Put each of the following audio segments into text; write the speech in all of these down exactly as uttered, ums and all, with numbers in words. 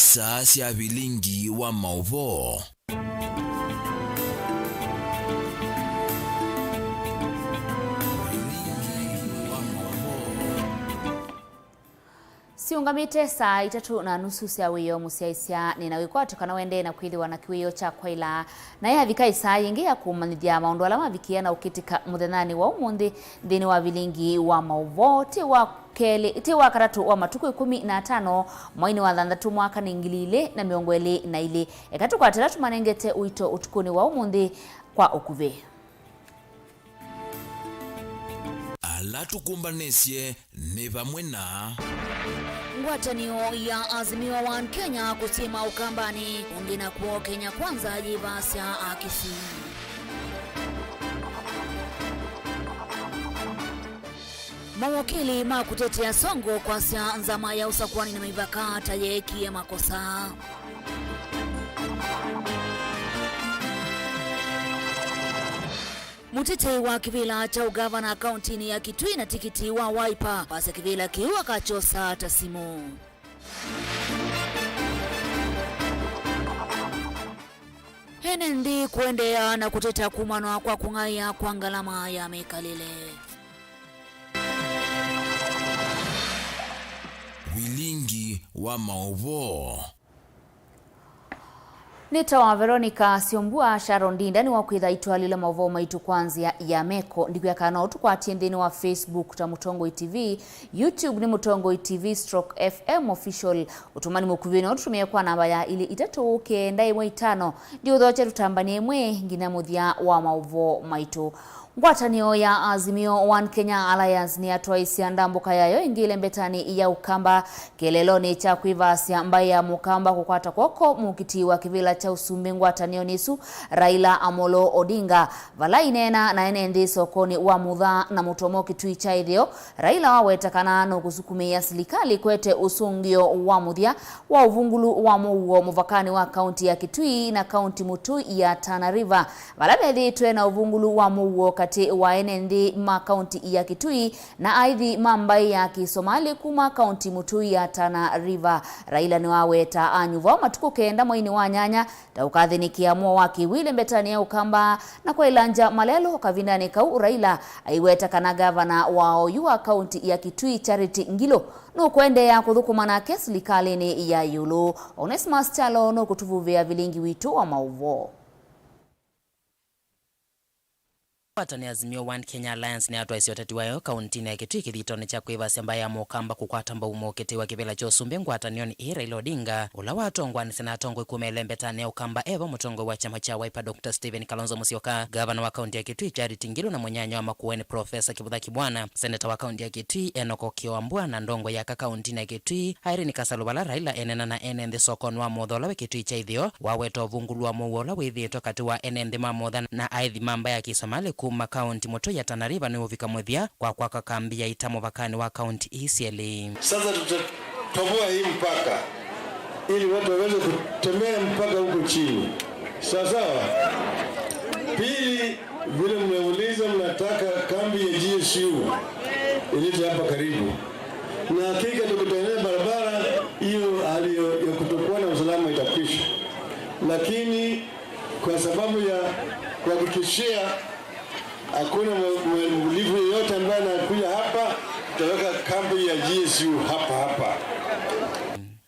Saa sya vilingi wa maũvoo. Vilingi wa maũvoo. Siũngamĩte saa itatũ na nusu sya wĩoo, mũsyaĩĩsya nĩ na wĩkwatyo kana wendee na kwĩthĩwa na kĩwĩoo kya kwaĩla, na yavika ĩsaa yĩngĩ ya kũmanyĩthya maũndũ ala mavikĩĩa na ũkĩtĩka mũthenyanĩ wa ũmũnthĩ nthĩnĩ wa vilingi wa maũvoo. Ti wa kelĩ, ti wa katatũ wa matukũ ĩkũmi na atano, mweinĩ wa thanthatũ, mwaka nĩ ngili ilĩ na mĩongo ĩlĩ na ilĩ. Eka tũkwate ala tũmanengete ũito ũtukũnĩ wa ũmũnthĩ kwa ũkuvĩ. Ala tũkũmbanĩsye nĩ vamwe na. Ngwatanĩo ya Azimio One Kenya kũsyĩma Ũkambanĩ, ũngĩ nakw'o Kenya Kwanza yĩvaasya Akisii. Mawakili ma kũtetea Sonko kwasya nzama ya ũsakũani na mĩvaka ta yeekie makosa. Mũtetei wa kĩvĩla kya ũgavana kauntinĩ ya Kitui na tikiti wa Wiper wasya kĩvĩla kĩu akakyosa ta simũ. Ene nthĩ kũendeea na kũteta kumanwa kwa kũng'aĩa kwa ngalama ya mĩkalĩle. Vilingi wa maũvoo. Nĩtawa Veronica Syombua. Sharon Ndinda nĩwakwĩtha itwalile maũvoo maitũ kwa nzĩa ya meko. Ndikwĩa kana no ũtũkwatie nthĩnĩ wa Facebook ta Mũtongoi T V, YouTube nĩ Mũtongoi T V stroke F M Official. Ũtũmani mũkuvĩ no ũtũtũmĩe kwa namba ya ilĩ itatũ kenda ĩmwe itano. Ndiũthokye tũtambanie ĩmwe nginya mũthya wa maũvoo maitũ. Ngwatanĩo ya Azimio One Kenya Alliance nĩyatwaĩsya ndambũka yayo ĩngĩ ĩlembetanĩ ya Ũkamba kĩeleelonĩ kya kwĩvaasya mbaĩ ya Mũkamba kũkwata kw'oko mũkiti wa kĩvĩla kya ũsumbĩ ngwatanĩonĩ ĩsu, Raila Amolo Odinga. Vala aineena na ene nthĩ sokonĩ wa Mutha na Mutomo Kitui kya ĩtheo, Raila waweta kana nũkũsukumĩĩa silikalĩ ĩkwete ũsũngĩo wa mũthya wa ũvungulu wa mũuo mũvakanĩ wa kaunti ya Kitui na kaunti mũtũi ya Tana River, vala vethĩĩtwe na ũvungulu wa mũuo katĩ wa ene nthĩ ma kaunti ya Kitui na aithi ma mbaĩ ya Kĩsomalĩ kuma kaunti mũtũi ya Tana River. Raila nĩwaweta anyuva matukũ kenda mweinĩ wa nyanya ta ũkathĩnĩkĩa mũo wa kĩw'ũ ĩlembetanĩ ya Ũkamba na kwaĩlangya malelũ. Kavindanĩ kau, Raila aiweta kana ngavana wa oyu wa kaunti ya Kitui, Charity Ngilu, nũkũendeea kũthũkũma nake silikalĩnĩ ya ĩũlũ. Onesmus Kyalo nũkũtũvuvĩa vilingi witũ wa maũvoo. Ngwatanĩo ya Azimio One Kenya Alliance nĩyatwaisye ũteti wayo kauntinĩ ya Kitui kĩthitonĩ kya kwĩvasya mbaĩ ya Mũkamba kũkwata mbau mũkĩtĩwa kĩvĩla kya ũsumbĩ ngwatanĩonĩ ĩĩ, Raila Odinga, ũla watongoanĩsye na atongoi kuma ĩlembetanĩ ya Ũkamba, e vo mũtongoi wa kyama kya Wiper Doctor Stephen Kalonzo Musyoka, ngavana wa kaunti ya Kitui Charity Ngilu na mũnyanya wa Makueni Professor Kivutha Kibwana, seneta wa kaunti ya Kitui Enock Kio Wambua, na ndongoi ya aka kauntinĩ ya Kitui Irene Kasalu, vala Raila eneena na ene nthĩ sokonĩ wa Mutha ũla wĩ Kitui kya ĩtheo, waweta ũvungulu wa mũuo ũla wĩthĩĩtwe katĩ wa ene nthĩ ma Mutha na aithi ma mbaĩ ya Kĩsomalĩ kuma kaunti mũtũi ya Tana River nĩũvika mũthya kwa kwaka kambi ya ita mũvakanĩ wa kaunti ii syelĩ. Sasa tutatoboa hii mpaka ili watu waweze kutembea mpaka huko chini. Sawa sawa? Pili, vile mmeuliza, mnataka kambi ya G S U ilete hapa karibu. Na hakika tukitengeneza barabara, hiyo hali ya, ya kutokuwa na usalama itakwisha. Lakini kwa sababu ya kuhakikishia hakuna mwe-, mwe-, mhalifu yeyote ambaye anakuja hapa, tutaweka kambi ya G S U hapa hapa.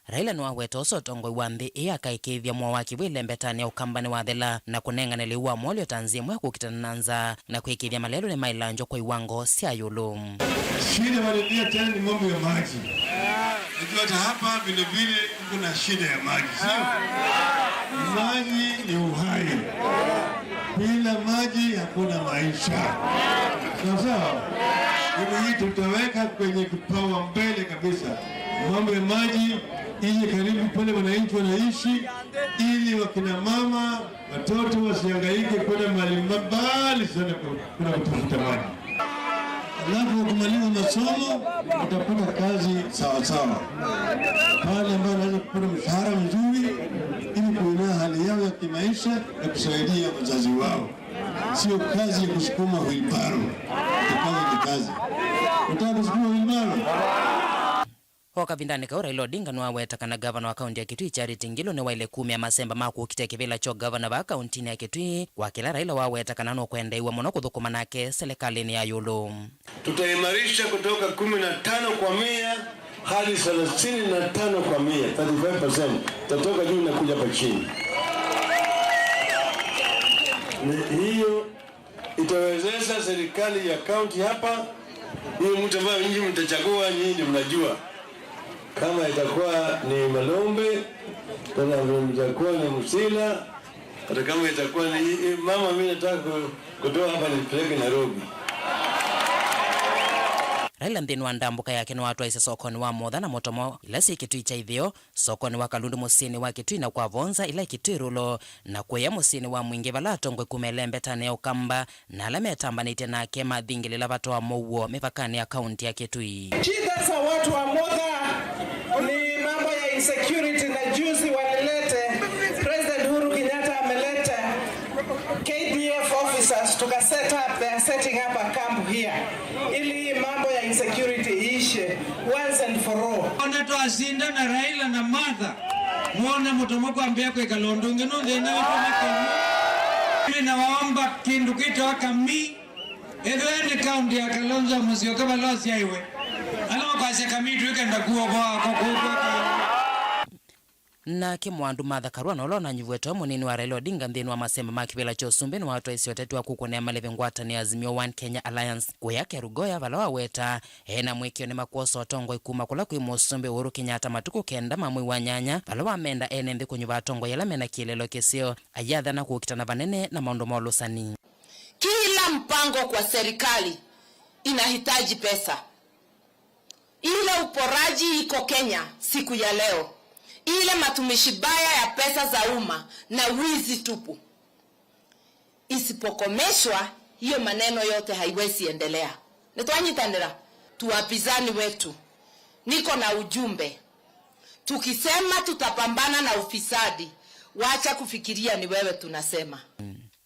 Raila nĩwaweta ũsu ũtongoi wa nthĩ ĩĩ akaĩkĩĩthya mũo wa kĩw'ũ ĩlembetanĩ ya Ũkamba nĩwathela na kũnengane lĩu wa mwolyo ta nzĩa ĩmwe ya kũkitana na nzaa na kwĩkĩĩthya malelũ nĩmaĩlangywa kwa iwango sya ĩũlũ. Shida walilia tena ni mambo ya maji. Najua hata hapa vile vile tuko na shida ya maji, sio? Maji ni uhai. Bila maji hakuna maisha. Sawa sawa? Hivyo hii tutaweka kwenye kipaumbele kabisa. Mambo ya maji ije karibu pale wananchi wanaishi, ili wakina mama, watoto wasihangaike kwenda mahali mbali sana ku-, kuna kutafuta maji. Alafu wakimaliza masomo, watapata kazi sawa sawa. Pale ambapo wanaweza kupata mshahara mzuri, ili kuinua hali yao ya kimaisha na kusaidia wazazi wao. Sio kazi ya kusukuma wheelbarrow. Ni kazi ni kazi. Unataka kusukuma wheelbarrow? Kavindanĩ kau, Raila Odinga nĩwaweta kana ngavana wa kaunti ya Kitui, Charity Ngilu, nĩwaĩle kumĩa masemba ma kũkitĩa kĩvĩla kya ũngavana vaa kauntinĩ ya Kitui, kwa kĩla Raila waweta kana nũkwendeew'a mũno kũthũkũma nake selekalĩnĩ ya ĩũlũ. Tutaimarisha kutoka kumi na tano kwa mia hadi thelathini na tano kwa mia, thirty-five percent. Itatoka juu na kuja hapa chini. Ni hiyo itawezesha serikali ya kaunti hapa, hiyo mtu ambaye nyinyi mtachagua, nyinyi ndio mnajua. Kama itakuwa ni Malombe, kama itakuwa ni Musila, hata kama itakuwa ni mama, mimi nataka ku-, kutoa hapa nipeleke Nairobi. Raila nthĩnĩ wa ndambũka yake nĩwatwaisye sokonĩ wa Motha na Mũtomo, ila syĩ Kitui kya itheo, sokonĩ wa Kalundu mũsyĩnĩ wa Kitui na kwa Vonza ila Kitui Rulo, na kũya mũsyĩnĩ wa Mwingĩ vala atongoi kuma ĩlembetanĩ ya Ũkamba na ala metambanĩtye nake mathingĩlĩla vata wa mũuo mĩvakanĩ ya kaunti ya Kitui. Shida za watu wa Motha ni mambo ya insecurity, na juzi walilete, President Uhuru Kenyatta ameleta K D F officers, tuka set up, they are setting up a camp here ili hii mambo ya insecurity iishe once and for all. Ona twasinda na Raila na Martha, mwone Mũtomo kwambĩa kwĩkala ũndũ ũngĩ, nũndũ ĩna wĩtwa nĩ Kamii. Mimi nawaomba kĩndũ kĩtawa Kamii. Ethĩwa nĩ kaunti ya Kalonzo Musyoka vala ũsyaiwe, ala makwasya Kamii twĩkenda kuovoa kwa kũkweka. Nake Mwandu Martha Karua, na ũla ũnanyuvw'e ta mũnini wa Raila Odinga nthĩnĩ wa masemba ma kĩvĩla kya ũsumbĩ, nĩwatwaisye ũteti wa kũkũnĩa malĩve ngwatanĩo ya Azimio One Kenya Alliance kũya Kerugoya, vala waweta ena mwĩkĩo nĩmakwosa ũtongoi kuma kũla kwĩ mũsumbĩ Uhuru Kenyatta matukũ kenda ma mwei wa nyanya, vala wamenda ene nthĩ kũnyuva atongoi ala mena kĩeleelo kĩseo, ayathana kũkitana vanene na maũndũ ma ũlũsani. Kila mpango kwa serikali inahitaji pesa. Ile uporaji iko Kenya siku ya leo, ile matumishi baya ya pesa za umma na wizi tupu, isipokomeshwa, hiyo maneno yote haiwezi endelea. Nĩtwanyitanĩra? Tu wapinzani wetu, niko na ujumbe. Tukisema tutapambana na ufisadi, wacha kufikiria ni wewe tunasema.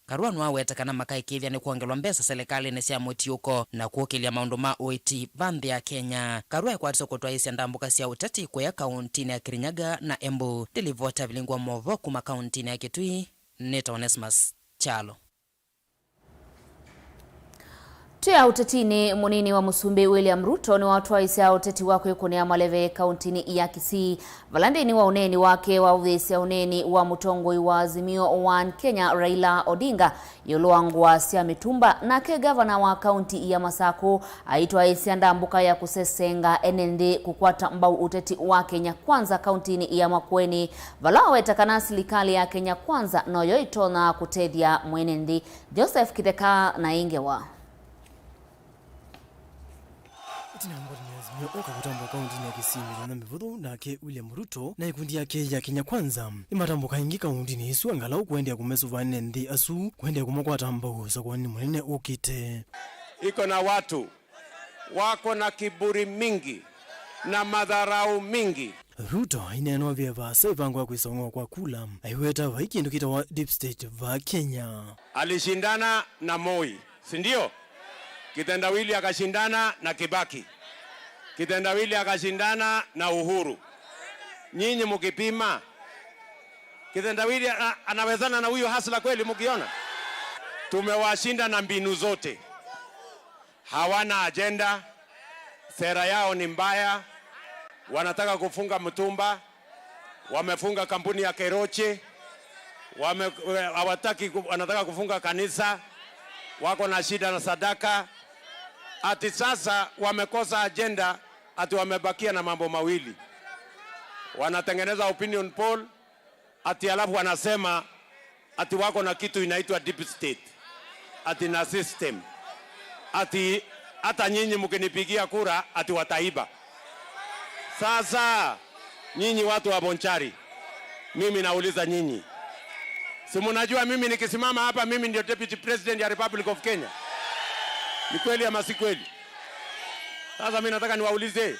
Karua nĩwaweta kana makaĩkĩĩthya nĩ kwongelwa mbesa selekalĩnĩ sya mũtiũko na kũkĩlya maũndũ ma ũiiti va nthĩ ya Kenya. Karua ekwatisye kũtwaĩĩsya ndambũka sya ũteti kũya kaũntinĩ ya Kirinyaga na Embu. Ndilivota vilingwa movo kuma kaũntinĩ ya Kitui, nĩta Onesmus Kyalo. Twĩ ũtetinĩ, mũnini wa mũsumbĩ William Ruto nĩwatwaĩsya ũteti wa kwĩkũnĩa maleve kaũntinĩ ya Kisii, vala nthĩnĩ wa ũneeni wake waũthĩĩsya ũneeni wa mũtongoi wa Azimio One Kenya Raila Odinga ĩũlũ wa ngũa sya mĩtumba. Nake ngavana wa kaũnti ya Masakũ aitwaĩsya ndambũka ya kũsesenga ene nthĩ kũkwata mbau ũteti wa Kenya Kwanza kaũntinĩ ya Makueni, vala waweta kana silikalĩ ya Kenya Kwanza noyo ĩtonya kũtethya mwene nthĩ. Joseph Kitheka na ĩ ngewa. Ĩtina wa ngwatanĩo ya Azimio ũka kũtambũka kaũntinĩ ya Kisii mĩthenya mĩvũthũ, nake William Ruto na ĩkundi yake ya Kenya Kwanza nĩmatambũka ĩngĩ kaũntinĩ ĩsu, angalau kũendeea kũmesũva ene nthĩ asu, kũendeea kũmakwata mbau ũsakuanĩ mũnene ũkĩte. Iko na watu wako na kiburi mingi na madharau mingi. Ruto aineenwa veva asa ĩvango ya kwĩsong'oa kwa kula, aiweta vai kĩndũ kĩtawa deep state va Kenya. Alishindana na Moi, si ndio? Kitendawili akashindana na Kibaki. Kitendawili akashindana na Uhuru. Nyinyi mkipima, Kitendawili a-, anawezana na huyo hasla kweli mkiona? Tumewashinda na mbinu zote. Hawana ajenda, sera yao ni mbaya, wanataka kufunga mtumba, wamefunga kampuni ya Keroche, wame-, hawataki ku-, wanataka kufunga kanisa, wako na shida na sadaka. Ati sasa wamekosa ajenda, ati wamebakia na mambo mawili. Wanatengeneza opinion poll, ati alafu wanasema ati wako na kitu inaitwa deep state, ati na system, ati hata nyinyi mkinipigia kura ati wataiba. Sasa nyinyi watu wa Bonchari, mimi nauliza nyinyi, si mnajua mimi nikisimama hapa mimi ndio deputy president ya Republic of Kenya? Ni kweli ama si kweli? Sasa mimi nataka niwaulize,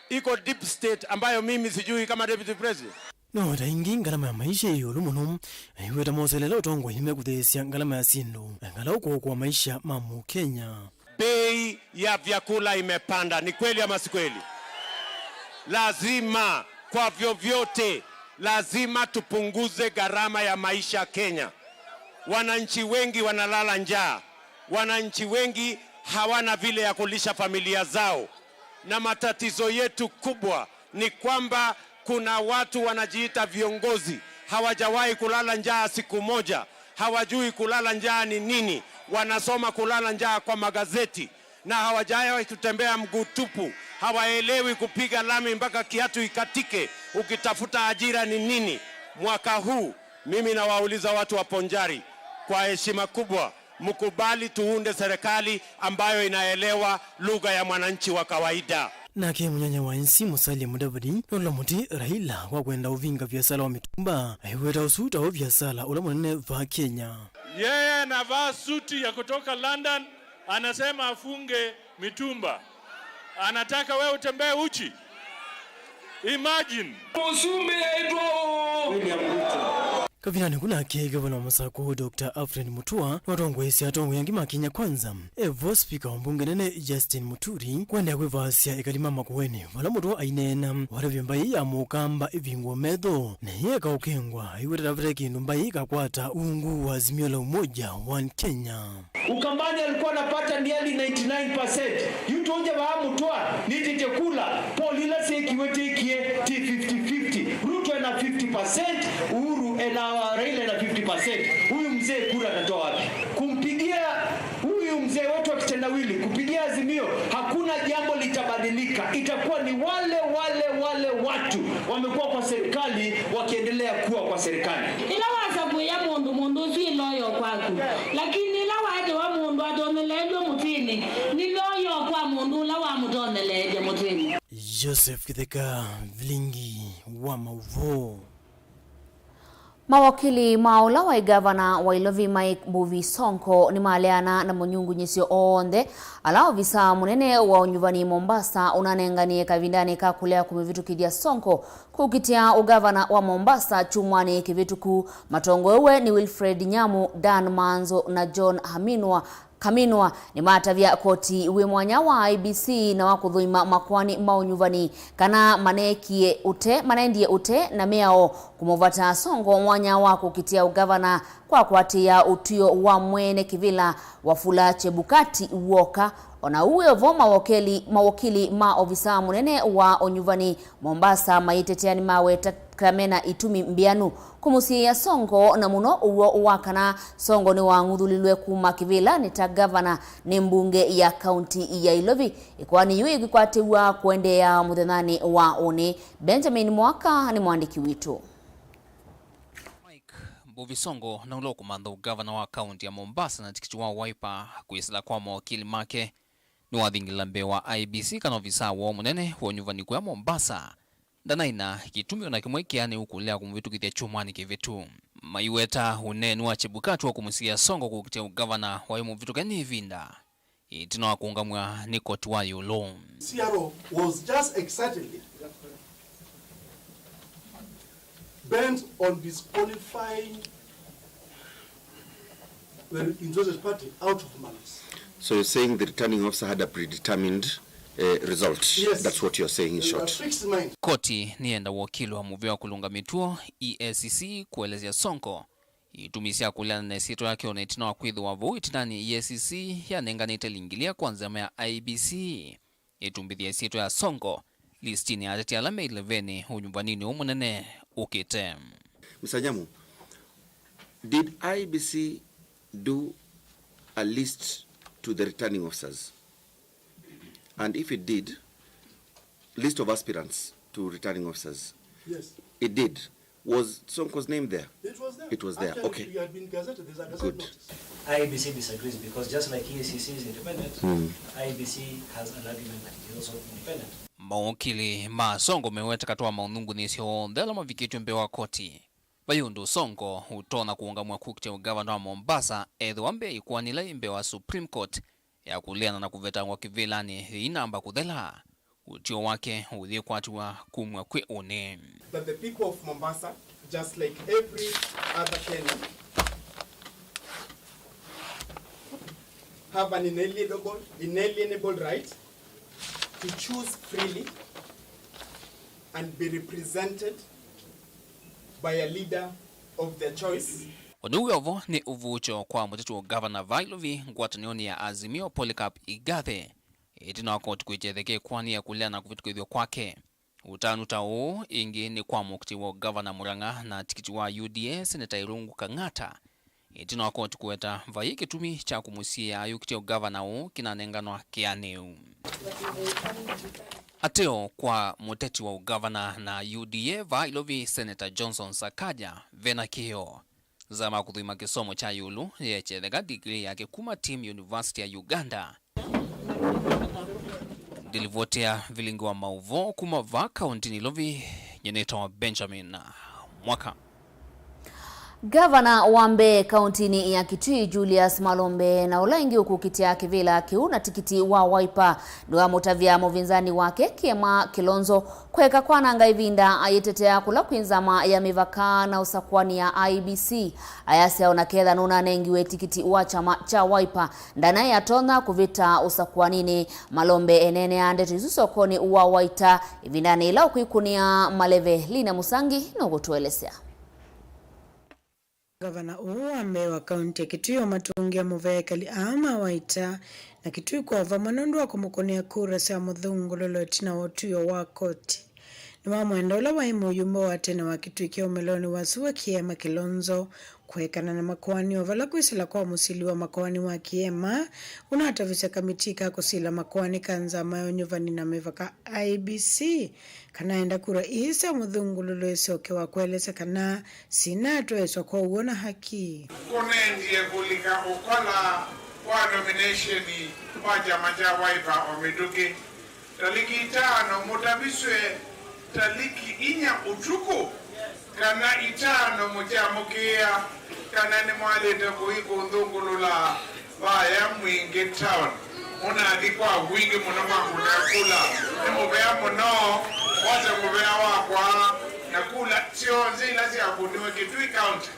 iko deep state ambayo mimi sijui kama deputy president? No ta ĩngĩ, ngalama ya maisha ĩ ĩũlũ mũno, aiweta moselela ũtongoi nĩmekũtheesya ngalama ya syĩndũ, angalau kũokoa maisha ma Mũkenya. Bei ya vyakula imepanda, ni kweli ama si kweli? Lazima, kwa vyovyote, lazima tupunguze gharama ya maisha Kenya. Wananchi wengi wanalala njaa. Wananchi wengi hawana vile ya kulisha familia zao. Na matatizo yetu kubwa ni kwamba kuna watu wanajiita viongozi, hawajawahi kulala njaa siku moja, hawajui kulala njaa ni nini, wanasoma kulala njaa kwa magazeti, na hawajawahi kutembea mguu tupu, hawaelewi kupiga lami mpaka kiatu ikatike, ukitafuta ajira ni nini. Mwaka huu, mimi nawauliza watu wa Ponjari, kwa heshima kubwa, mkubali tuunde serikali ambayo inaelewa lugha ya mwananchi wa kawaida. Nake mũnyanya wa ĩnsi Musalia Mudavadi nũla mũtĩ Raila kwa kwenda ũvinga viasala wa mĩtumba, aiweta ũsu ta wo viasala ũla mũnene va Kenya. Yeye anavaa suti ya kutoka London, anasema afunge mitumba. Anataka wewe utembee uchi? Imagine. Mũsumbĩ aitwa ũ? William Ruto. Kavindanĩ kũ nake, Ngavana wa Masakũ, Doctor Alfred Mutua, nĩwatongoesye atongoi angĩ ma Kenya Kwanza, e vo spika wa mbunge nene Justin Muturi kũendeea kwĩvaasya ekali ma Makueni, vala Mutua aineena watavya mbaĩ ya Mũkamba ĩvingũe metho, na ĩyeka ũkengwa, aiweta tavete kĩndũ mbaĩ ĩkakwata ungu wa Azimio la Umoja One Kenya. Ukambani alikuwa anapata nearly ninety-nine percent. Yu tũngye vaa Mũtwa, nĩtĩte kula, poll ila syĩkiwe tĩkie ti fifty fifty. Ruto ena fifty percent, Uhuru ena, Raila ena fifty percent. Huyu mzee kura atatoa wapi? Kumpigia huyu mzee wetu wa kitendawili, kupigia Azimio, hakuna jambo litabadilika. Itakuwa ni wale, wale, wale watu wamekuwa kwa serikali wakiendelea kuwa kwa serikali. Ĩla wasakũĩa mũndũ, mũndũ ũsu ĩloyo kwaku. Lakini ĩla waetewa mũndũ atonyeleelw'e mũtĩnĩ, nĩ loyo kwa mũndũ ũla wamũtonyeleelye mũtĩnĩ. Joseph Kitheka, Vilingi wa Mauvoo. Mawakili ma ũla waĩ ngavana wa Ilovi Mike Mbuvi Sonko nĩmaleana na mũnyungunyĩsyo oonthe ala ovisaa mũnene wa ũnyuvani Mombasa ũnanenganie kavindanĩ ka kũlea kũmĩvĩtũkĩthya Sonko kũkitĩa ũngavana wa Mombasa kyumwanĩ kĩvĩtũku. Matongoew'e nĩ Wilfred Nyamu, Dan Manzo na John Haminwa Kaminwa nĩmatavya koti wĩ mwanya wa I E B C na wa kũthũima makoani ma ũnyuvani kana maneekie ũte, manaendie ũte na mĩao kũmũvata Sonko mwanya wa kũkitĩa ũngavana kwa kũatĩĩa ũtw'ĩo wa mwene kĩvĩla Wafula Chebukati w'oka. O na ũu wĩ o vo, mawokeli, mawokili ma ovisaa mũnene wa ũnyuvani Mombasa mayĩtetea nĩmaweta kana mena itumi mbĩanu kũmũsiĩĩa Sonko, na mũno ũw'o wa kana Sonko nĩwang'uthũlilwe kuma kĩvĩlanĩ ta ngavana nĩ mbunge ya kaunti ya Ilovi. Ĩkoani yĩu yĩkwatĩw'a kũendeea mũthenyanĩ wa ũnĩ. Benjamin Mwaka nĩ mwandĩki witũ. Mike Mbuvi Sonko na ũla ũkũmantha ũngavana wa kaunti ya Mombasa na tikiti wa Wiper kwĩsĩla kwa mawakili make nĩwathingĩla mbee wa I E B C kana ovisaa woo mũnene wa ũnyuvani kũya Mombasa ndanaina kĩtumi o na kĩmwe kĩanĩu kũlea kũmũvĩtũkĩthya kyumwanĩ kĩvĩtu. Maiweta ũneeni wa Chebukati wa kũmũsiĩĩa Sonko kũkitĩa ũngavana waĩ mũvĩtũke nĩ ĩvinda, ĩtina wa kũũngamw'a nĩ koti wa ĩũlũ. C R O was just excitedly bent on disqualifying the interested party out of malice. So you're saying the returning officer had a predetermined, uh, result? Yes. That's what you're saying in short. A fixed mind. Koti nĩyenda wokili wa mũvĩa wa kũlũnga mĩtuo, E A C C, kũelesya Sonko itumi sya kũleana na ĩsyĩtwa yake o na ĩtina wa kwĩthĩwa vau ĩtinanĩ E A C C yanenganĩte lingilia kwa nzama ya I E B C. Ĩtumbĩthya ĩsyĩtwa ya Sonko listinĩ ya ateti ala me ilevenĩ ũnyuvaninĩ ũũ mũnene ũkĩte. Mister Nyamu, did I E B C do a list to the returning officers? And if it did, list of aspirants to returning officers? Yes. It did. Was Sonko's name there? It was there. It was there. Actually, okay. You had been gazetted. There's a gazette notice. Good. I E B C disagrees because just like E A C C is independent, I E B C has an argument that it is also independent. Mawakili ma Sonko meweta katĩ wa maũnyungunyĩsyo onthe ala mavikĩtw'e mbee wa koti. Vai ũndũ Sonko ũtonya kũũngamw'a kũkitĩa ũngavana wa Mombasa ethĩwa mbee ĩkoani ĩla yĩ mbee wa Supreme Court ya kũleana na kũvetangwa kĩvĩlanĩ yĩinamba kũthela. Ũtw'ĩo wake ũyĩkwatĩw'a kumw'a kwĩ ũnĩ. That the people of Mombasa, just like every other Kenyan, have an inalienable, inalienable right to choose freely and be represented by a leader of their choice. Ũndũ wĩ ovo nĩ ũvuũkyo kwa mũteti wa ũngavana va Ilovi ngwatanĩonĩ ya Azimio, Polycarp Igathe, ĩtina wa koti kwĩkya ĩtheke ĩkoani ya kũlea na kũvĩtũkĩthw'a kwake. Ũtanu ta ũũ ĩngĩ nĩ kwa mũteti wa ũngavana Murang'a na tikiti wa U D A, Seneta Irungu Kang'ata, ĩtina wa koti kũweta vai kĩtumi kya kũmũsiĩĩa ayũkĩtye ũngavana ũũ kĩnanenganwa kĩanĩu. Ateo kwa mũteti wa ũngavana na U D A va Ilovi, Seneta Johnson Sakaja, vena kĩo. Nzama ya kũthũima kĩsomo kya ĩũlũ yekyetheka degree yake kuma Team University ya Uganda. Ndilivotea vilingi wa maũvoo kuma va kaũntĩnĩ Ilovi, nyie nĩtawa Benjamin Mwaka. Ngavana wa mbee kaũntĩnĩ ya Kitui, Julius Malombe, na ũla ĩngĩ ũkũkitĩa kĩvĩla kĩu na tikiti wa Wiper, nĩwamũtavya mũvinzani wake Kiema Kilonzo kũeka kwananga ĩvinda ayĩtetea kũla kwĩ nzama ya mĩvaka na ũsakũani ya I E B C. Ayasya ona ketha nũnanengiwe tikiti wa kyama kya Wiper, ndanaĩ atonya kũvĩta ũsakũaninĩ. Malombe eneenea ndeto isu sokonĩ wa Waita ĩvindanĩ yĩla ũkwĩkũnĩa maleve. Lina Musangi nũkũtũelesya. Ngavana ũũ wa mbee wa kaũntĩ ya Kitui amatũngĩa mũvea ekali aa ma Waita na Kitui kwa vamwe nũndũ wa kũmũkũnĩa kura sya mũthũngũlũlo ĩtina wa ũtw'ĩo wa koti. Nĩwamwenda ũla waĩ mũyumbe wa tene wa Kitui kĩũmĩlonĩ wa sua Kiema Kilonzo kũekana na makoani o vala kwĩsĩla kwa mũsili wa makoani wa Kiema ũnatavisye kamitii ka kũsila makoani ka nzama ya ũnyuvani na mĩvaka I E B C kana enda kura ii sya mũthũngũlũlo ĩsyoke wa kũelesya kana sinatwaĩswa kwa ũw'o na haki. Kũnendie kũlika ũkola wa nomination wa kyama kya Wiper o mĩtũkĩ, taliki itano mũtaviswe taliki inya ũtukũ, kana itano mũkyamũkĩĩa kana nĩmwalĩte kũi kũnthũngũlũla vaya Mwingĩ Town. Mũnathi kwa wingĩ mũno mwakũnĩa kula. Nĩ mũvea mũno, wose mũvea wakwa, na kula syonthe ila syakũniwe Kitui County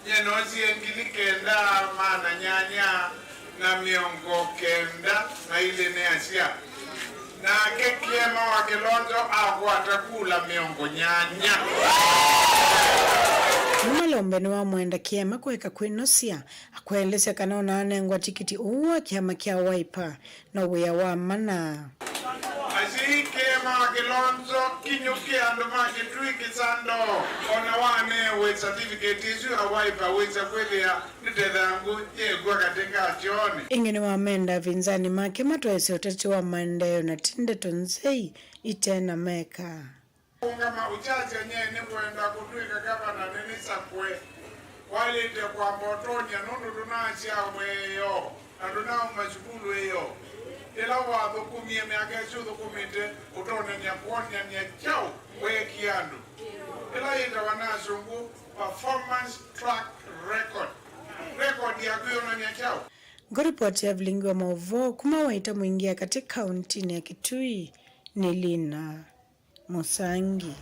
nyie noosie ngili kenda maana nyanya na mĩongo kenda na ilĩ nĩasya. Nake Kiema wa Kilonzo akwata kula mĩongo nyanya. Malombe nĩwamwenda Kiema kũeka kwĩnosya, akũelesya kana ũnaanengwa tikiti ũũ wa kyama kya Wiper no wĩa wa mana. Asyai Kiema wa Kilonzo, kinyũkĩa andũ ma Kitui kĩsando, ona waneewe certificate ĩsu ya Wiper wĩsa kwĩthĩa nĩ tethangũ yĩkw'a katĩ ka kyoonĩ. Ĩngĩ nĩwamenda avinzani make matwaĩsye ũteti wa maendeeo na ti ndeto nzei ite na meka. Kũũngama ũkyasya nyie nĩkwenda kũtw'ĩka ngavana nĩnĩsakũe. Waĩlĩte kwamba ũtonya nũndũ ndũnasyaa weeo na ndũnauma sukulu ĩyo. Ĩla wathũkũmie myaka ĩsu ũthũkũmĩte ũtonany'a kwonany'a kyaũ weekie andũ? Ĩla yĩtawa na asũngũ performance track record. Record yaku yonany'a kyaũ? Ngũripoti ya vilingi wa maũvoo kuma Waita Mwingĩ ya katĩ kaũntĩnĩ ya Kitui nĩ Lina Mũsangi.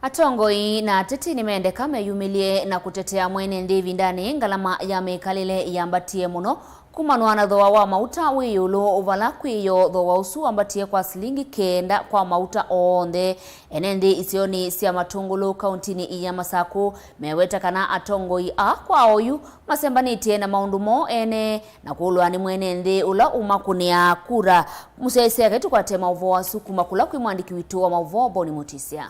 Atongoi na ateti nĩmendeka meyumĩlye na kũtetea mwene nthĩ ĩvindanĩ ngalama ya mĩkalĩle yambatie mũno kumanwa na thooa wa mauta wĩ ĩũlũ, vala kwĩyo thooa ũsu wambatie kwa silingi kenda kwa mauta onthe. Ene nthĩ isionĩ sya Matũngũlũ kaũntĩnĩ ya Masakũ meweta kana atongoi aa kwa oyu masembanĩtye na maũndũ moo ene na kũlwa nĩ mwene nthĩ ũla ũmakũnĩaa kura. Mũsyaĩĩsya eke tũkwate maũvoo asu kuma kũla kwĩ mwandĩki witũ wa maũvoo Boni Mũtisya.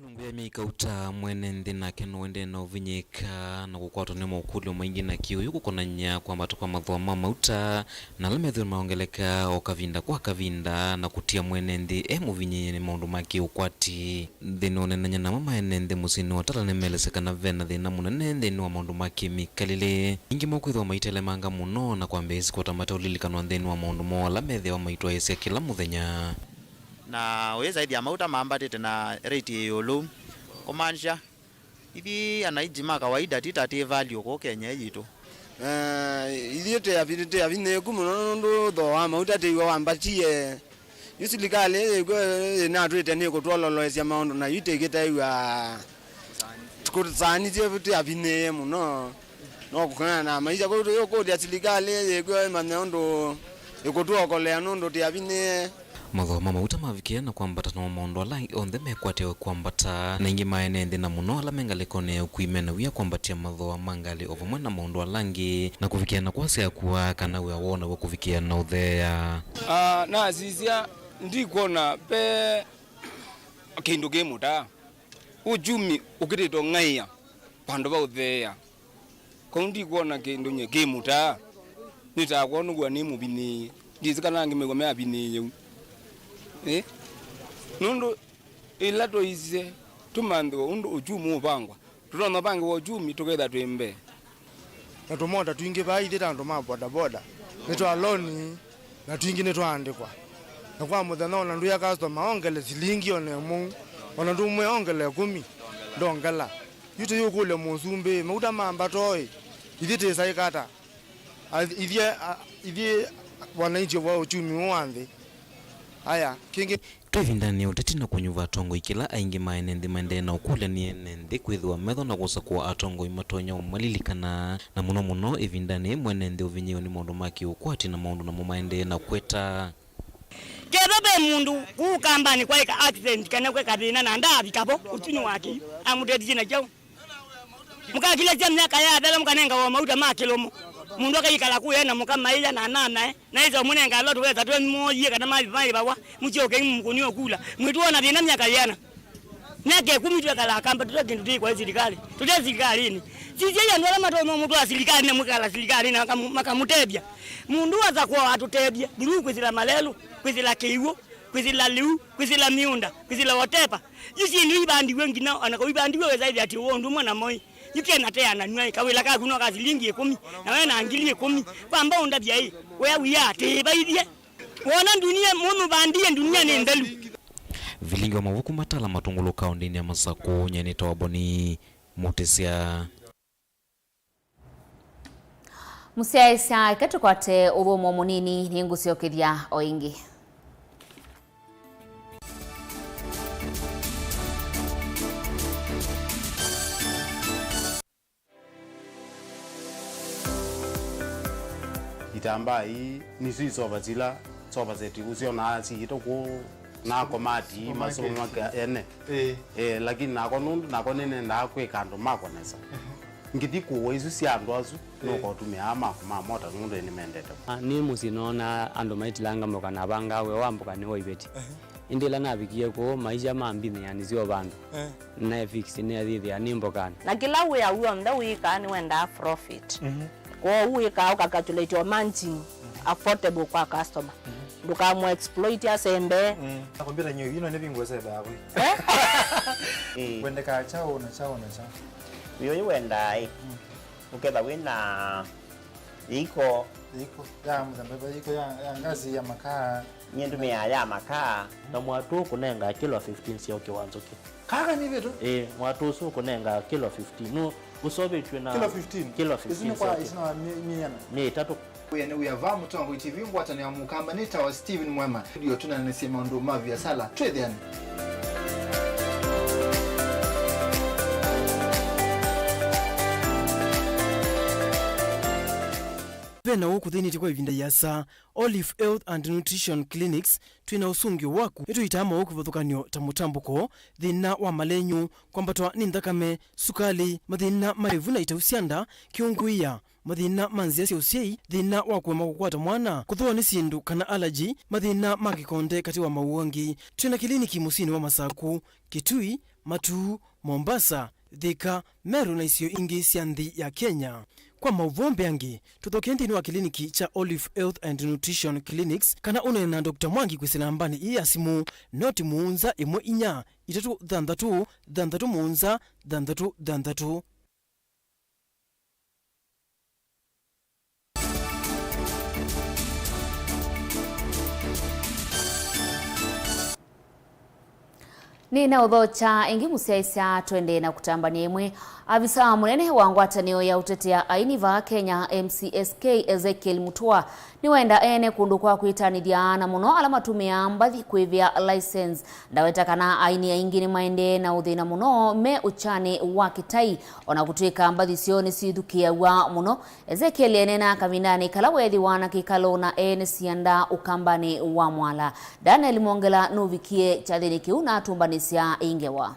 Nũngũ ya myei kauta, mwene nthĩ nake nũendee na ũvinyĩĩka na kũkwatwa nĩ mokũlyo maingĩ na kĩũyũ kũkonany'a kwambata kwa mathooa ma mauta na ala methĩwa maongeleka o kavinda kwa kavinda na kũtia mwene nthĩ e mũvinyĩĩe nĩ maũndũ ma kĩũkwati. Nthĩnĩ wa ũneenany'a namo, maene nthĩ mũsyĩnĩ wa Tala nĩmeelesya kana ve na thĩna mũnene nthĩnĩ wa maũndũ ma kĩmĩkalĩle. Aingĩ moo kwĩthĩwa maitelemanga mũno na kwambĩĩsya kwata mateũlilikanwa nthĩnĩ wa maũndũ moo ala methĩawa maitwaĩĩsya kĩla mũthenya. Na ũyĩsa ĩthĩa mauta mambatĩte na rate ĩ ĩũlũ, kũmaanisha ithyĩ anainji ma kawaida ti ta twĩ value kũũ Kenya ĩĩ yitũ. Eh, ithyĩ twĩ avi-, twĩ avinyĩĩku mũno nũndũ thooa wa mauta twĩw'a wambatie. Yu silikalĩ ĩĩ yĩkw'o ĩnatwĩte nĩkũtwololoesya maũndũ, na yu tĩkĩtaĩw'a kũsaanĩsye twĩ avinyĩĩe mũno. No kũkana na maisha, kwoou tũyũkũlya silikalĩ ĩĩ yĩkw'o ĩmanye ũndũ ĩkũtwokolea nũndũ twĩ avinyĩĩe. Mathooa ma mauta mavikĩĩa na kwambata, namo maũndũ ala angĩ onthe mekwatĩawe kwambata, na aingĩ ma ene nthĩ, na mũno ala me ngalĩkonĩ ya ũkui, me na wia kwambatya mathooa ma ngalĩ o vamwe na maũndũ ala angĩ, na kũvikĩa na kwasya kũaa kana wĩa woo naw'o kũvikĩa na ũtheea. Ah, nasisya ndikwona ve kĩndũ kĩ mũtaa. Uchumi ũkĩtĩte ũng'aĩa vandũ va ũtheea. Kau ndikwona kĩndũ nyie kĩ mũtaa. Nĩtaa kwonũw'a nĩ mũvinĩĩe. Ndyĩsĩ kana angĩ mew'a me avinĩĩe u. Ĩ? Nũndũ ĩla tũisye tũmanthĩwe ũndũ uchumi ũvangwa, tũtonya ũvangĩwa uchumi tũketha twĩ mbee. Na tũmota twingĩ vaa ithyĩ ta andũ ma bodaboda, nĩ twa loni, na twingĩ nĩtwaandĩkwa. Na kwa mũthenya ona ndwĩa customer ongele silingi ona ĩmwe, ona ndũmwĩa ongele ĩkũmi, ndongela. Yu tũyũkũlya mũsumbĩ, mauta mambata oĩ, ithyĩ tĩsaĩka ata? A-, ithyĩ, a-, ithyĩ wananchi wa uchumi ũũ wa nthĩ. Aya, kĩngĩ. Twĩ ĩvindanĩ ya ũteti na kũnyuva atongoi, kĩla aingĩ ma ene nthĩ maendee na ũkũlya nĩ ene nthĩ kwĩthĩwa metho na kũsakũa atongoi matonya ũmalilikana, na mũno mũno ĩvindanĩ yĩĩ mwene nthĩ ũvinyĩĩwe nĩ maũndũ ma kĩũkwati na maũndũ namo maendee na kweta. Kethwa ve mũndũ kũu kambanĩ kwaĩka accident kana kweka thĩna na ndaavika vo ũtunĩ wake, amũtethisye na kyaũ? Mũkakilĩsya myaka yathela, mũkanengawa mauta ma kĩlũmo. Mũndũ akayĩkala kũya na mũkamaĩa na ananae, na ĩsa ũmũnenga lot wesa twe moyie kana mavi maĩvawa, mũsyoke mũkũnĩ ũkula. Mwĩtwona thĩna myaka yĩana? Myaka ĩkũmi twekala kamba, tũte kĩndũ twĩkwa silikalĩ. Tũte silikalĩnĩ. Sisya andũ ala matonya mũtwaa silikalĩ na mwĩkala silikalĩ na makamu-, makamũtethya. Mũndũ wasa kwa atũtethye, through kwĩsĩla malelũ, kwĩsĩla kĩw'ũ, kwĩsĩla lĩu, kwĩsĩla mĩũnda, kwĩsĩla whatever. Yu syĩndũ ivandiwe nginya, ona kau ivandiwe wĩsaĩthya atĩ ũũ ũndũ ũmwe namo ĩ. Yu kena teananw'a ĩ, kawĩla kaku no ka silingi ĩkũmi, na we na ngili ĩkũmi. Kwamba ũndavya ĩ, wea wia atĩ vaithye. Wona ndunia mũmũvandie, ndunia nĩ nthelu. Vilingi wa mavuku matala matungulu kaũndĩnĩ ya Masakũ, nyenĩta wa Boni Mũtĩsya. Mũsyaĩĩsya, eka tũkwate ũthũmũo mũnini, nĩngũsyokethya o ĩngĩ. Itambaa ii nĩsyo isova sila sofa set ũsyonaa siitũ kũu na komati ii, supermarket, masupermarket ene. Ĩĩ. Eh, lakini nakwa nũndũ nakwa nĩnendaa kwĩka andũ makwa nesa. Ngĩthi kũũa isu sya andũ asu, ĩĩ, nũkotũmĩaa makwa ma mota nũndũ nĩmendete. Ah, nĩ mũsyĩ noonaa andũ maitilanga mboka na vangaa wĩa wa mboka nĩwaivĩtye. Ehe. Ĩndĩ ĩla navikie kũu, maisha ma mbinĩ yanisye o vandũ. Eh. Naĩ fix nĩathĩthĩa nĩ mbokanĩ. Na kĩla wĩa w'onthe wĩkaa nĩwendaa profit. Mhm. Kwoou wĩkaa ũkacalculate o margin affordable kwa customer. Mhm. Ndũkamũ exploit asembe. Mm. Na kompyuta nyo ino nĩ vingo sebe yakwe. Eh? Eh. Wendekaa chao na chao na chao. Wĩo wendaa ĩ. Mm. Ũketha wĩ na iko. Iko ya mũthemba, iko ya, ya ngazi ya makaa. Nyie ndũmĩaa ya makaa. Na mwatũ ũkũnenga kilo fifteen sya ũkĩ wa nzũkĩ. Kaka nĩ vitu? Ĩĩ, mwatũ ũsu ũkũnenga kilo fifteen. Nũ ũsovetw'e na kilo fifteen? Kilo fifteen. Isu nĩ kwa sya ũkĩ. Isu nĩ wa mi-, miana? Mĩ ĩtatũ. Wĩa nĩ wĩa va Mũtongoi T V ngwatanĩo ya Mũkamba nĩ tawa Steven Mwema. Studio tũnanĩsye maũndũ ma viasala. Twĩthĩane. Ve na ũũ kũthĩnĩtye kwa ĩvinda yĩasa, Olive Health and Nutrition Clinics, twĩ na ũsũngĩo waku. Nĩtũitaa mowau kĩvathũkany'o ta mũtambũko, thĩna wa malenyũ, kwambatwa nĩ nthakame, sukalĩ, mathĩna ma ĩvu na itau sya nda, kĩũngũĩa, mathĩna ma nzĩa sya ũsyai, thĩna wa kũema kũkwata mwana, kũthũwa nĩ syĩndũ kana allergy, mathĩna ma kĩkonde katĩ wa maũũ angĩ. Twĩ na kĩliniki mũsyĩnĩ wa Masaku, Kitui, Matuu, Mombasa, Thika, Meru na isio ingĩ sya nthĩ ya Kenya. Kwa maũvoo mbeange, tũthokee nthĩnĩ wa kĩliniki kya Olive Health and Nutrition Clinics kana ũneene na Doctor Mwangi kwĩsĩla nambanĩ ĩĩ ya simũ, noti mũonza ĩmwe inya itatũ thanthatũ thanthatũ mũonza thanthatũ thanthatũ. Nĩnaũthokya ĩngĩ mũsyaĩĩsya, twendee na kũtambany'a ĩmwe. Avisaa mũnene wa ngwatanĩo ya ũtetea aini vaa Kenya, M C S K, Ezekiel Mutua, nĩwenda ene kũndũ kwa kwĩtanĩthya, na mũno ala matũmĩaa mbathi kwĩvĩa license. Ndaweta kana aini aingĩ nĩmaendee na ũthĩna mũno me ũkyanĩ wa kĩtai, ona kũtw'ĩka mbathi syoo nĩsyĩthukĩĩaw'a mũno. Ezekiel eneenaa kavindanĩ kala weethĩwa na kĩkalo na ene sianda ũkambanĩ wa Mwala. Daniel Mwongela nũvikie kyathĩnĩ kĩu na atũmbanĩsya ĩ ngewa.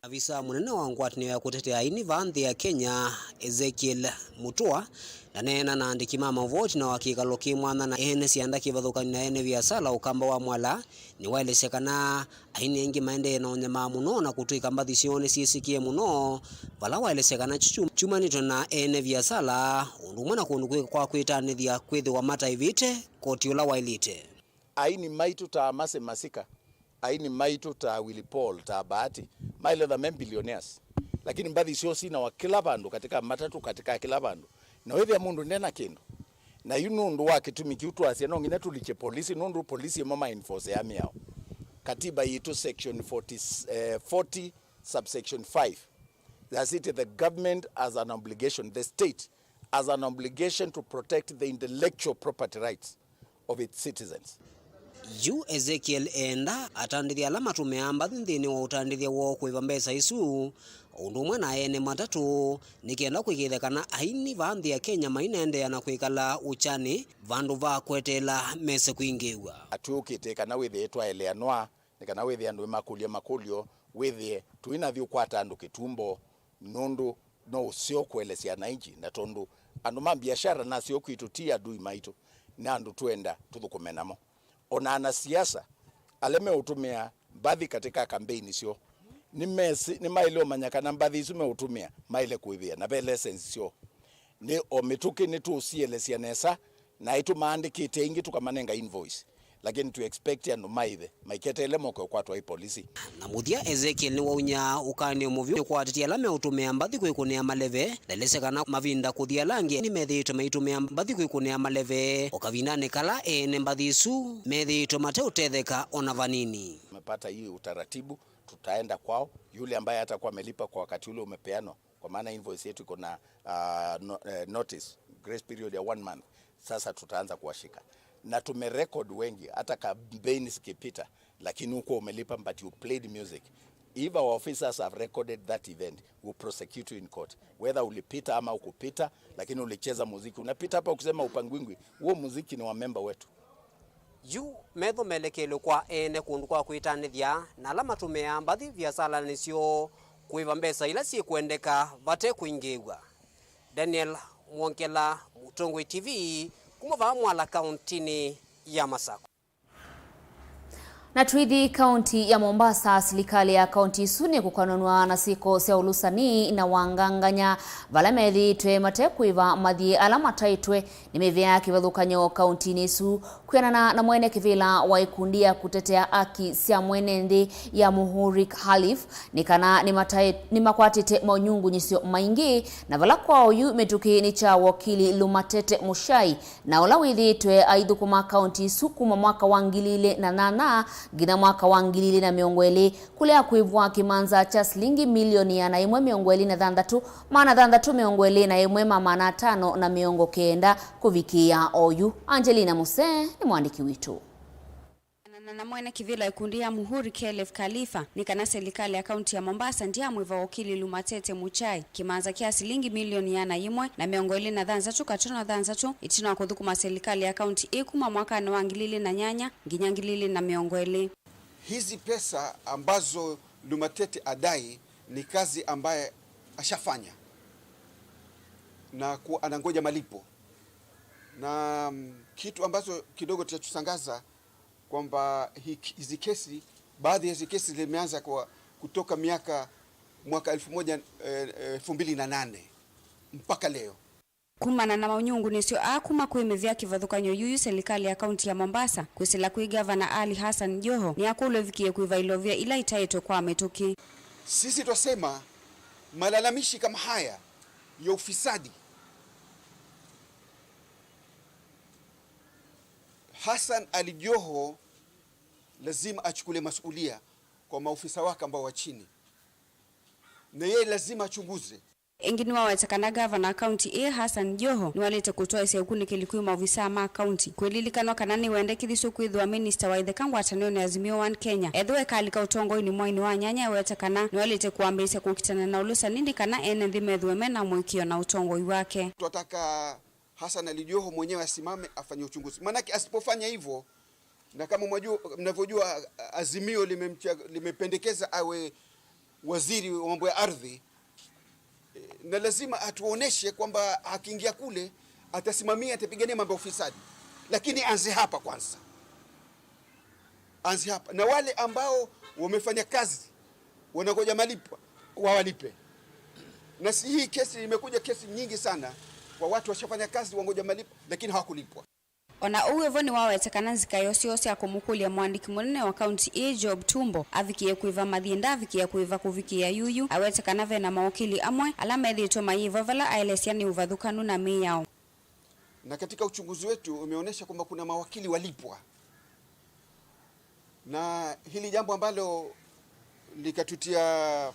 Avisa mũnene wa ngwatanĩo ya kũtetea aini vaa nthĩ ya Kenya, Ezekiel Mutua, ndaneena na andĩki ma maũvoo ĩtina wa kĩkalo kĩ mwanya na ene sianda kĩvathũkany'o na ene viasala ũkamba wa Mwala. Nĩwaelesya kana aini aingĩ maendee na ũnyamaa mũno na kũtw'ĩka mbathi syoo nĩsyĩsĩkĩe mũno, vala waelesya kana kyu kyumanĩtwe na ene viasala, ũndũ ũmwe na kũndũ kwĩ kwa kwĩtanĩthya kwĩthĩwa mataĩvĩte koti ũla waĩlĩte. Aini maitũ ta Mercy Masika, aini maitũ ta Willy Paul, ta Bahati, maĩle ta me billionaires. Lakini mbathi syoo sinawa kĩla vandũ, katika matatũ, katika kĩla vandũ. Na wĩthĩa mũndũ ndena kĩndũ. Na yu nũndũ wa kĩtumi kĩu twasya no nginya tũlikye polisi, nũndũ polisi ĩmo ma enforce ya mĩao. Katiba yitũ section forty, eh, forty subsection five. Yasĩtye the government has an obligation, the state has an obligation to protect the intellectual property rights of its citizens. Yu Ezekiel eenda atandĩthya ala matũmĩaa mbathi nthĩnĩ wa ũtandĩthya woo kũĩva mbesa isu, ũndũ ũmwe na ene matatũ, nĩ kenda kũĩkĩĩthya kana aini vaa nthĩ ya Kenya mainaendeea na kwĩkala ũkyanĩ vandũ va kweteela mese kwingĩĩw'a. Atwĩũkĩte kana wĩthĩe twaeleanwa, nĩ kana wĩthĩe andũ nĩmakũlya makũlyo, wĩthĩe tũinathi ũkwata andũ kĩtumbo, nũndũ no ũseo kũelesya ananchi, na tondũ andũ ma biashara naseo kwitũ ti adui maitũ, nĩ andũ twenda tũthũkũme namo. Ona anasiasa ala meũtũmĩa mbathi katika kambeini syoo, nĩmesĩ, nĩmaĩle ũmanya kana mbathi isu meũtũmĩa maĩle kũĩvĩa na ve license syoo. Nĩ o mĩtũkĩ nĩtũũsielesya nesa, na ĩtũmaandĩkĩte aingĩ tũkamanenga invoice. Lakini tũ expect andũ maĩve maiketeele moke ũkwatwa ĩ polisi. Na mũthya, Ezekiel nĩwaunyaa ũkany'o mũvyũ nĩ kũatĩtya ala meũtũmĩa mbathi kwĩkũnĩa maleve. Ndaelesya kana mavinda kũthi ala angĩ nĩmethĩĩtwe maitũmĩa mbathi kwĩkũnĩa maleve, o kavindanĩ kala ene mbathi isu methĩĩtwe mateũtetheka ona vanini. Tumepata hii utaratibu, tutaenda kwao. Yule ambaye hatakuwa amelipa kwa wakati ule umepeanwa, kwa maana invoice yetu iko na, ah, no-, eh, notice, grace period ya one month. Sasa tutaanza kuwashika. Na tumerecord wengi, hata kampeni zikipita, lakini huko umelipa, but you played music. If our officers have recorded that event, we'll prosecute you in court. Whether ulipita ama ukupita, lakini ulicheza muziki. Unapita hapa ukisema upangwingwi, huo muziki ni wa memba wetu. Yu metho melekelwe kwa ene kũndũ kwa kwĩtanĩthya na ala matũmĩaa mbathi viasalanĩ syoo kũĩva mbesa ila syĩkwendeka vate kũingĩĩw'a. Daniel Mwongela, Mũtongoi T V, kuma vaa Mwala, kauntinĩ ya Masakũ. Na tũithi kaunti ya Mombasa, silikalĩ ya kaunti ĩsu nĩkũkonanw'a na syĩko sya ũlũsani na wanganganya, vala methĩĩtwe mate kũĩva mathiĩ ala mataĩtwe nĩ mĩvĩa ya kĩvathũkany'o kauntinĩ ĩsu. Kwĩanana na mwene kĩvĩla wa ĩkundi ya kũtetea aki sya mwene nthĩ ya Muhuri Khalif, nĩ kana nĩmataĩ-, nĩmakwatĩte maunyungunyĩsyo maingĩ, na vala kwa oyu mĩtũkĩ nĩ kya wakili Lumatete Muchai, na ũla wĩthĩĩtwe aithũkũma kaunti ĩsu kuma mwaka wa ngili ilĩ na nyanya nginya mwaka wa ngili ilĩ na mĩongo ĩlĩ, kũlea kwĩvwa kĩmanza kya silingi milioni ĩana ĩmwe mĩongo ĩlĩ na thanthatũ, maana thanthatũ mĩongo ĩlĩ na ĩmwe ma maana atano na mĩongo kenda kũvikĩĩa oyu. Angelina Musee nĩ mwandĩki witũ. Na, na mwene kĩvĩla ĩkundi ya Muhuri Khalif Khalifa nĩ kana silikalĩ ya kaunti ya Mombasa ndyaamwĩva wakili Lumatete Muchai kĩmanza kya silingi milioni ĩana ĩmwe na mĩongo ĩlĩ na thanthatũ katono thanthatũ ĩtina wa kũthũkũma silikalĩ ya kaunti ĩ kuma mwakanĩ wa ngili ilĩ na nyanya nginya ngili ilĩ na mĩongo ĩlĩ. Hizi pesa ambazo Lumatete adai ni kazi ambaye ashafanya na ku-, anangoja malipo. Na, mm, kitu ambacho kidogo kitatushangaza kwamba hi-, hizi kesi, baadhi ya hizi kesi zimeanza kwa kutoka miaka, mwaka elfu moja, eh, elfu mbili na nane mpaka leo. Kumana na maunyungunĩsyo aa kuma kwĩ mĩvĩa kĩvathũkany'o yuyu, silikalĩ ya kaunti ya Mombasa kwĩsĩla kwĩ Gavana Ali Hassan Joho nĩyakũlwa ĩvikĩe kwĩva ilovia ila itaĩtwe kwa mĩtũkĩ. Sisi twasema malalamishi kama haya ya ufisadi, Hassan Ali Joho lazima achukulie masuala kwa maofisa wake ambao wa chini. Na yeye lazima achunguze. Ĩngĩ nĩwaweta kana ngavana wa kaunti ĩĩ, Hassan Joho, nĩwaĩlĩte kũtwaĩsya ũkunĩkĩli kwĩ maovisaa ma kaunti. Kwĩlilikanwa kana nĩwendekithĩtw'e kwĩthĩwa minista wa ĩtheka ngwatanĩonĩ ya Azimio One Kenya, ethĩwa ekalika ũtongoinĩ mwainĩ wa nyanya, eweta kana nĩwaĩlĩte kũambĩĩsya kũkitana na ũlũsani nĩ kana ene nthĩ methĩwe me na mũĩkĩĩo na ũtongoi wake. Twataka Hassan Ali Joho mwenyewe asimame afanye uchunguzi, maanake asipofanya hivyo, na kama mwajua, mnavyojua, Azimio limemtia-, limependekeza awe waziri wa mambo ya ardhi, eh, na lazima atuoneshe kwamba akiingia kule atasimamia, atapigania mambo ya ufisadi, lakini anze hapa kwanza, anze hapa. Na wale ambao wamefanya kazi wanangoja malipo, wawalipe. Na si hii kesi imekuja, kesi nyingi sana kwa watu washafanya kazi, wangoja malipo, lakini hawakulipwa. O na ũu wĩ vo, nĩwawete kana nzika yoo syoo sya kũmũkũlya mũandĩki mũnene wa kaunti ĩĩ, Job Tumbo, avikĩe kwĩva mathiĩ, ndavikĩa kwĩva kũvikĩĩa yu yu. Awete kana ve na mawakili amwe ala methĩĩtwe mayĩva vala aelesya nĩ ũvathũkanu na mĩao. Na katika uchunguzi wetu umeonyesha kwamba kuna mawakili walipwa. Na hili jambo ambalo likatutia,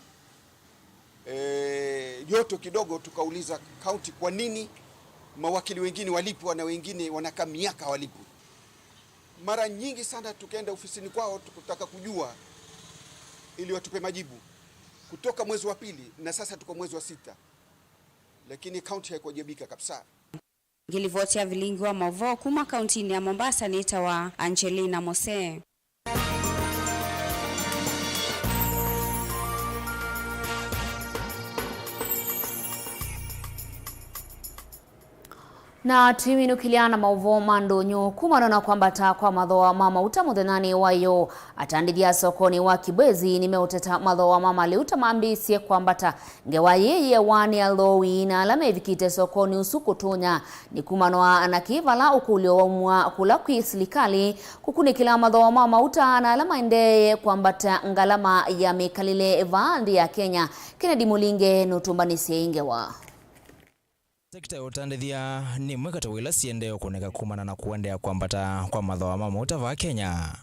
eh, joto kidogo, tukauliza kaunti, kwa nini mawakili wengine walipwa na wengine wanakaa miaka hawalipwi? Mara nyingi sana tukaenda ofisini kwao tukutaka kujua ili watupe majibu kutoka mwezi wa pili, na sasa tuko mwezi wa sita, lakini kaunti haikuwajibika kabisa. Ngĩlivoti ya vilingi wa maũvoo kuma kauntinĩ ya Mombasa nĩtawa Angelina Mose. Na tũiminũkĩlya na maũvoo ma ndũnyũ. Kumana na kwambata kwa mathooa ma mauta mũthenyanĩ wa ĩyoo, atandĩthya sokonĩ wa Kibwezi nĩmeũteta mathooa ma maliuta mambĩĩsye kwambata. Ngewa yĩĩ yĩewa nĩ athooi na ala mevikĩte sokonĩ ũsu kũtonya nĩ kumanwa na kĩ vala ũkũlyo waumw'a kũla kwĩ silikalĩ kũkunĩkĩla mathooa ma mauta na ala maendeee kwambata ngalama ya mĩkalĩle vaa nthĩ ya Kenya. Kennedy Mũlinge nũtũmbanĩsye ĩ ngewa. Sekita ya ũtandĩthya nĩ ĩmwe katĩ wa ila siendee ũkũnĩka kumana na kũendeea kwambata kwa mathooa ma mauta vaa Kenya.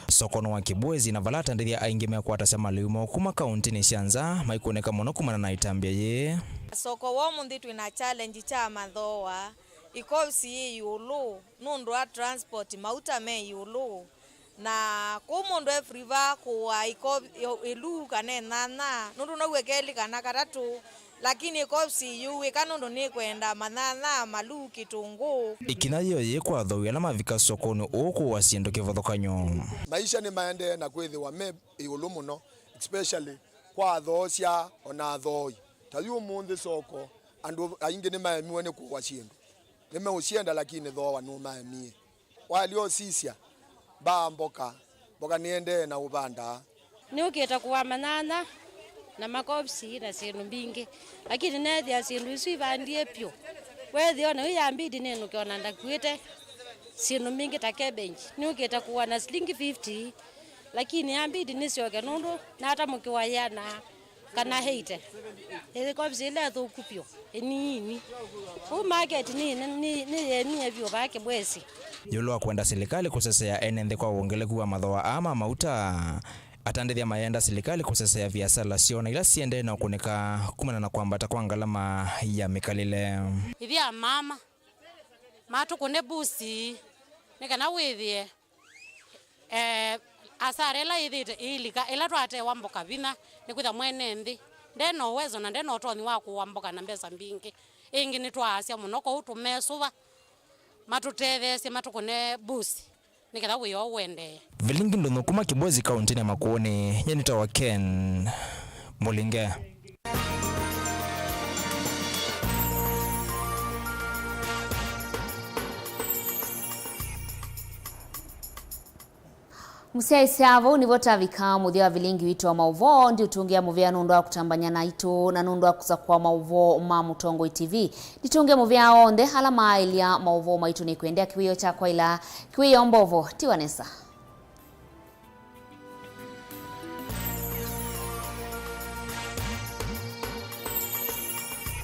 Sokonĩ wa Kibwezi na vala atandĩthya aingĩ mekwatasya malĩu moo kuma kauntinĩ sya nza maikũnĩka mũno kumana na ĩtambya yĩĩ. Soko wa ũmũnthĩ twĩ na challenge kya mathooa, ĩkovisi yĩ ĩũlũ nũndũ wa transport, mauta me ĩũlũ. Na kũu mũndũ e free va kũaa ĩko ĩluu kana ĩnyanya, nũndũ no ũe kelĩ kana katatũ, lakini ĩkovisi ĩyũw'ĩka nũndũ nĩkwenda manyanya, maluu, kĩtũngũũ. Ĩkinya yĩo yĩĩ kwa athooi ala mavika sokonĩ ũũ kũũa syĩndũ kĩvathũkany'o. Maisha nĩmaendee na kwĩthĩwa me ĩũlũ mũno, especially kwa athoosya o na athooi. Ta yu ũmũnthĩ soko, andũ aingĩ nĩmaemiwe nĩ kũũa syĩndũ. Nĩmeũsyenda, lakini thooa nũmaemie. Walyosisya mbaa mboka, mboka nĩendee na ũvandaa. Nĩũkĩte kũaa manyanya na makovisi na syĩndũ mbingĩ, lakini neethĩa syĩndũ isu ivandie vyũ. Weethĩa ona yu yambidi nĩnũke ona ndakuĩte syĩndũ mbingĩ ta cabbage. Nĩũkĩte kũaa na silingi fifty, lakini yambidi nĩsyoke nũndũ natamũkĩwa yĩana kana eighty. Ĩkovisi ĩla ĩthũku vyũ, ĩniini. Ũu market nĩ, nĩ, nĩyĩenie vyũ vaa Kibwezi. Ĩũlũ wa kwenda silikalĩ kũsesea ene nthĩ kwa wongeleku wa mathooa aa ma mauta, atandĩthya mayenda silikalĩ kũsesea viasala syoo na ila siendee na ũkũnĩka kumana na kwambata kwa ngalama ya mĩkalĩle. Ĩthĩa mama matũkũne busi nĩ kana wĩthĩe Eh, asara ĩla yĩthĩĩte ĩilika, ĩla twatewa mboka vinya, nĩkwĩtha mwene nthĩ nde na ũwezo na nde na ũtonyi wa kũũa mboka na mbesa mbingĩ. Ĩngĩ nĩtwaasya mũno, kwoou tũmesũva matũtetheesye, matũkũne busi nĩ ketha wĩa ũũ ũendee. Vilingi ndũnyũ kuma Kibwezi kauntinĩ ya Makueni, nyie nĩtawa Ken Mũlinge. Mũsyaĩĩsya, vau nĩvo twavika mũthya wa vilingi witũ wa maũvoo. Ndiũtũngĩa mũvea nũndũ wa kũtambany'a naitũ na nũndũ wa kũsakũa maũvoo ma Mũtongoi T V. Nditũngĩa mũvea onthe ala maaĩlya maũvoo maitũ. Nĩkwendea kĩwĩoo kya kwaĩla, kĩwĩoo mbovo, tiwa nesa.